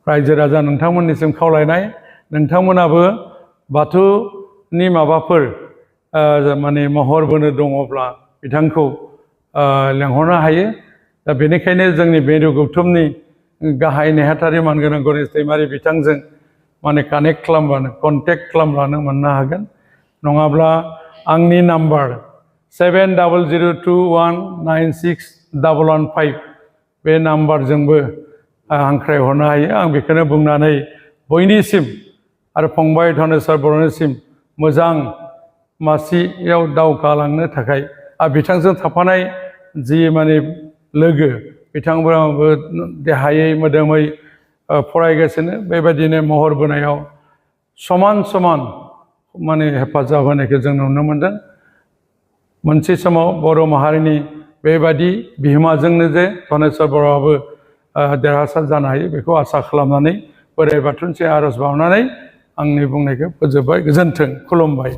रायजो राजा नोंथांमोननिसिम खावलायनाय नोंथांमोनाबो बाथौनि माबाफोर माने महर बोनो दङब्ला बिथांखौ लेंहरनो हायो। दा बेनिखायनो जोंनि मेरु गौथुमनि गाहाय नेहाथारि मानगोनां गणेश दैमारि बिथांजों माने कानेक्ट खालामबानो कन्टेक्ट खालामब्लानो मोननो हागोन। नङाब्ला आंनि नाम्बार 7002196115 बे नाम्बारजोंबो हांख्रायहरनो हायो। आं बेखौनो बुंनानै बयनिसिम आरो फंबाय धनेस्वर बर'निसिम मोजां मासियाव दावगालांनो थाखाय आरो बिथांजों थाफानाय जि माने लोगो बिथांमोनाबो देहायै मोदोमै फरायगासिनो बेबायदिनो महर बोनायाव समान समान माने हेफाजाब होनायखौ जों नुनो मोनदों। मोनसे समाव बर' माहारिनि बेबायदि बिहोमाजोंनो जे धनेस्वर बर'आबो देरहासार जानो हायो बेखौ आसा खालामनानै बोराइ बाथौनिसिम आर'ज बावनानै आंनि बुंनायखौ फोजोबबाय। गोजोन्थों, खुलुमबाय।